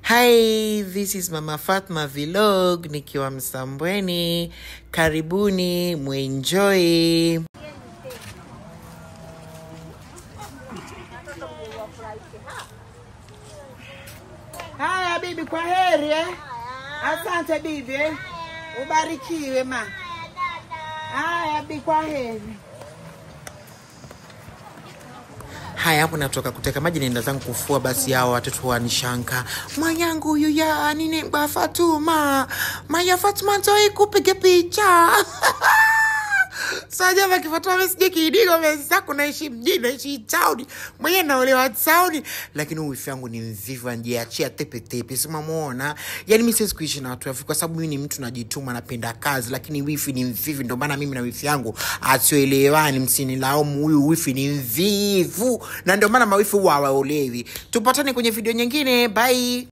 Hi, this is Mama Fatma Vlog nikiwa Msambweni. Karibuni muenjoy. Haya bibi, kwa heri eh. Asante bibi eh. Ubarikiwe ma. Haya bibi, kwa heri. Haya, hapo natoka kuteka maji naenda zangu kufua. Basi hao watoto wanishanka, mwanyangu huyu ya nini kwa Fatuma, maya Fatuma ntoi kupiga picha. Saja vakifatuma mimi sije kidigo mimi naishi mjini, naishi town. Mwenye naolewa town, lakini wifi yangu ni mvivu, anajiachia tepe tepe. Sima muona. Yaani mimi siwezi kuishi na watu wavivu kwa sababu mimi ni mtu najituma, napenda kazi, lakini wifi ni mvivu. Ndio maana mimi na wifi yangu hatuelewani, msinilaumu, huyu wifi ni mvivu. Na ndio maana mawifi huwa hawaolewi. Tupatane kwenye video nyingine. Bye.